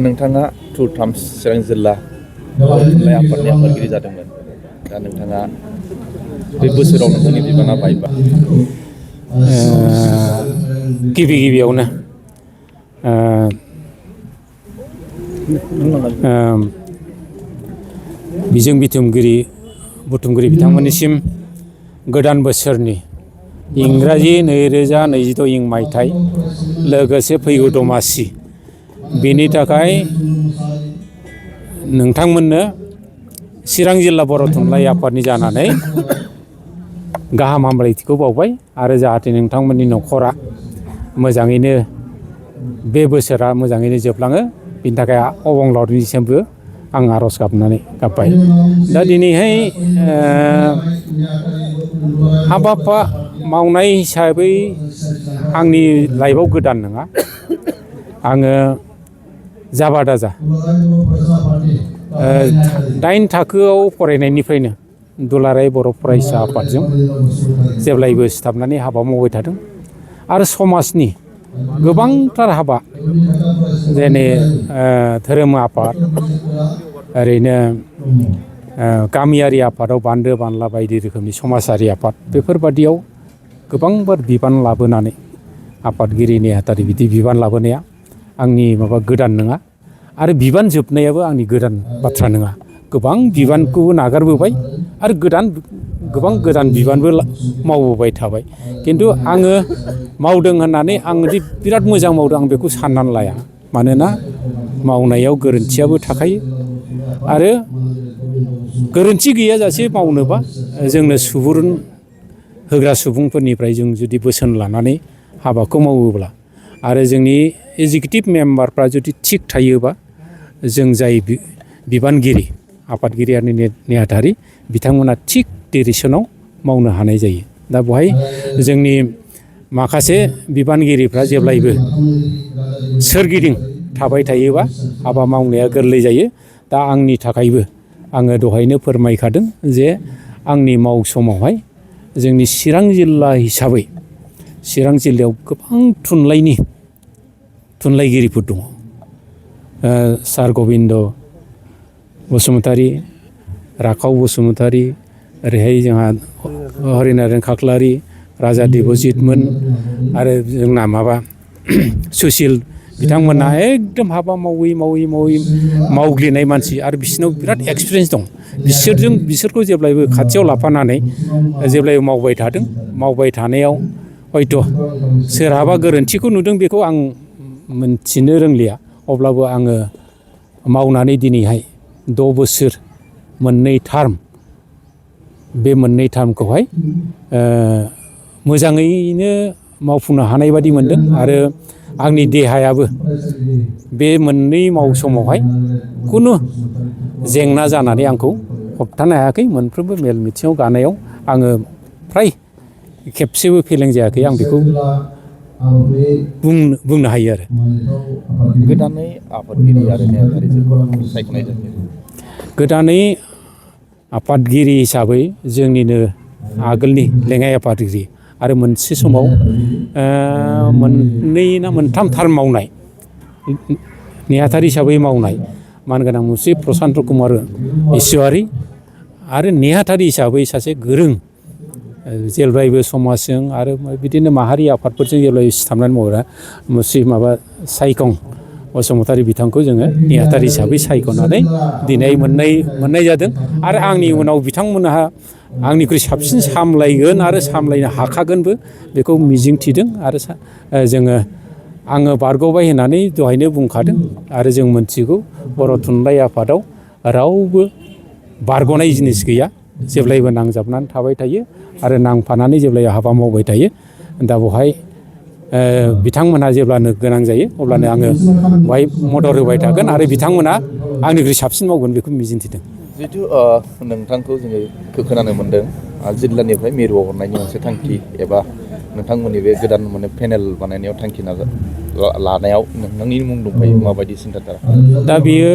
नोंथाङा टु टार्म्स चिरां जिल्ला थुनलाइ आफादनि आफादगिरि जादोंमोन। दा नोंथाङा बे बोसोराव नोंथांनि बिबाना बायबा गिबियावनो बिजों बुथुमगिरि बिथांमोननिसिम गोदान बोसोरनि इंराजि 2022 इं मायथाइ लोगोसे फैगौ दमासि बेनि थाखाय नोंथांमोननो चिरां जिल्ला बर' थुनलाइ आफादनि जानानै गाहाम हामलायथिखौ बावबाय आरो जाहाथे नोंथांमोननि न'खरा मोजाङैनो बे बोसोरा मोजाङैनो जोबलाङो बिनि थाखाय अबंलावरिनिसिमबो आं आर'ज गाबबाय। दा दिनैहाय हाबा मावनाय हिसाबै आंनि लाइफआव गोदान नङा। आङो जाबा दाजा 8 थाखोआव फरायनायनिफ्रायनो दुलाराय बर' फरायसा आफादजों जेब्लायबो सिथाबनानै हाबा मावबाय थादों आरो समाजनि गोबांथार हाबा जेने धोरोम आफाद ओरैनो गामियारि आफादाव बान्दो बानला बायदि रोखोमनि समाजारि आफाद बेफोरबादियाव गोबांबार बिबान लाबोनानै आफादगिरि नेहाथारि बिदि बिबान लाबोनाया आंनि गोदान नङा आरो बिबान जोबनायाबो आंनि गोदान बाथ्रा नङा। गोबां बिबानखौबो नागारबोबाय आरो गोबां गोदान बिबानबो मावबोबाय थाबाय। खिन्थु आङो मावदों होननानै आं बिराद मोजां मावदों आं बेखौ साननानै लाया। मानोना मावनायाव गोरोन्थियाबो थाखायो आरो गोरोन्थि गैयाजासे मावनोबा जोंनो सुबुरुन होग्रा सुबुंफोरनिफ्राय जों जुदि बोसोन लानानै हाबाखौ मावोब्ला आरो जोंनि एजिकिउटिभ मेम्बारफ्रा जुदि थिग थायोबा जों जाय बिबानगिरि आफादगिरि आरो नेहाथारि बिथांमोना थिग डिरेक्सनाव मावनो हानाय जायो। दा बेवहाय जोंनि माखासे बिबानगिरिफ्रा जेब्लायबो सोरगिदिं थाबाय थायोबा हाबा मावनाया गोरलै जायो। दा आंनि थाखायबो आङो दहायनो फोरमायखादों जे आंनि समावहाय जोंनि चिरां जिल्ला हिसाबै चिरां जिल्लायाव गोबां थुनलाइगिरिफोर दङ। सार गबिन्द बसुमतारी, राखाव बसुमतारी, ओरैहाय जोंहा हरिनारायण खाख्लारि, राजा देबजितमोन आरो जोंना सुसिल बिथांमोना एकदम हाबा मावै मावग्लिनाय मानसि आरो बिसोरनाव बिराद एक्सपिरियेन्स दं। बिसोरखौ जेब्लायबो खाथियाव लाफानानै जेब्लायबो मावबाय थादों। मावबाय थानायाव हयथ' सोरहाबा गोरोन्थिखौ नुदों बेखौ आं मोनथिनो रोंलिया। अब्लाबो आङो मावनानै दिनैहाय 6 बोसोर 2 टार्म बे 2 टार्मखौहाय मोजाङैनो मावफुंनो हानाय बादि मोनदों आरो आंनि देहायाबो बे 2 समावहाय खुनु जेंना जानानै आंखौ होबथानो हायाखै। मोनफ्रोमबो मेल मिथिङाव गानायाव आङो फ्राय खेबसेबो फेलें जायाखै। आं बेखौ बुंनो हायो आरो। गोदानै आफादगिरि आरो नेहाथारिजों सायख'नाय जायो। गोदानै आफादगिरि हिसाबै जोंनिनो आगोलनि लेङाइ आफादगिरि आरो मोनसे समाव 2 ना 3 टार्म मावनाय नेहाथारि हिसाबै मावनाय मानगोनां मुंस्रि प्रसान्त कुमार इसवारि आरो नेहाथारि हिसाबै सासे गोरों जेब्लायबो समाजजों आरो बिदिनो माहारि आफादफोरजों जेब्लायबो सिथाबनानै मावग्रा मुंस्रि सायखं बसुमतारी बिथांखौ जोङो नेहाथारि हिसाबै सायख'नानै दिनै मोननाय जादों आरो आंनि उनाव बिथांमोनहा आंनिख्रुइ साबसिन सामलायगोन आरो सामलायनो हाखागोनबो बेखौ मिजिंथिदों आरो आङो बारग'बाय होननानै दहायनो बुंखादों आरो जों मोनथिगौ बर' थुनलाइ आफादाव रावबो बारग'नाय जिनिस गैया। जेब्लायबो नांजाबनानै थाबाय थायो आरो नांफानानै जेब्लायबो हाबा मावबाय थायो। दा बेवहाय बिथांमोनहा जेब्लानो गोनां जायो अब्लानो आङो बेवहाय मदद होबाय थागोन आरो बिथांमोना आंनिख्रुइ साबसिन मावगोन बेखौ मिजिंथिदों। जिहेथु नोंथांखौ जोङो खोनानो मोन्दों जिल्लानिफ्राय मिरुआव हरनायनि मोनसे थांखि एबा नोंथांमोननि बे गोदान पेनेल बानायनायाव थांखि लानायाव नोंथांनि मुं दंफायो। माबायदि सिन्थाधारा? दा बेयो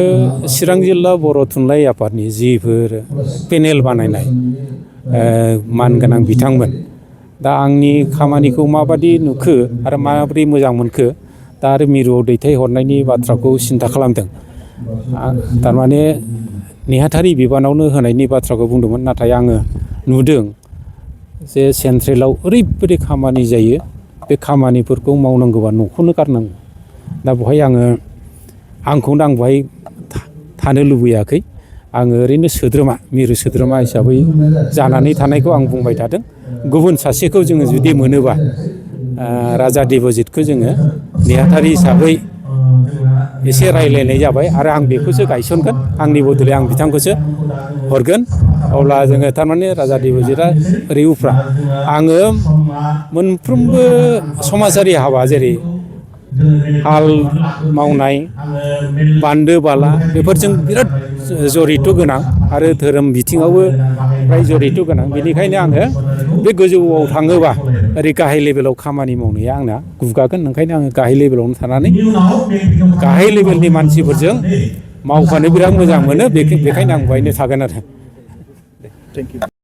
चिरां जिल्ला बर' थुनलाइ आफादनि जिफोर पेनेल बानायनाय मानगोनां बिथांमोन दा आंनि खामानिखौ माबादि नुखो आरो माबोरै मोजां मोनखो दा आरो मिरुआव दैथायहरनायनि बाथ्राखौ सिन्था खालामदों। थारमाने नेहाथारि बिबानावनो होनायनि बाथ्राखौ बुंदोंमोन, नाथाय आङो नुदों जे सेन्ट्रेलाव ओरैबायदि खामानि जायो, बे खामानिफोरखौ मावनांगौबा न'खौनो गारनांगौ। दा बेवहाय आंखौनो आं बेवहाय थानो लुबैयाखै। आङो ओरैनो सोद्रोमा, मिरु सोद्रोमा हिसाबै जानानै थानायखौ आं बुंबाय थादों। गुबुन सासेखौ जोङो जुदि मोनोबा राजा देबजितखौ जोङो नेहाथारि हिसाबै एसे रायलायनाय जाबाय आरो आं बेखौसो गायसनगोन, आंनि बदलै आं बिथांखौसो हरगोन। अब्ला जोङो थारमाने राजा देबजितआ ओरै उफ्रा आङो मोनफ्रोमबो समाजारि हाबा जेरै हाल मावनाय, बान्दो बाला बेफोरजों बिराद जरित' गोनां आरो धोरोम बिथिङावबो फ्राय जरित' गोनां। बेनिखायनो आङो बे गोजौआव थाङोबा ओरै गाहाय लेभेलाव खामानि मावनाया आंना गुगागोन। ओंखायनो आङो गाहाय लेभेलावनो थानानै गाहाय लेभेलनि मानसिफोरजों मावफानो बिराद मोजां मोनो। बेखायनो आं बेवहायनो थागोन आरो। Thank you.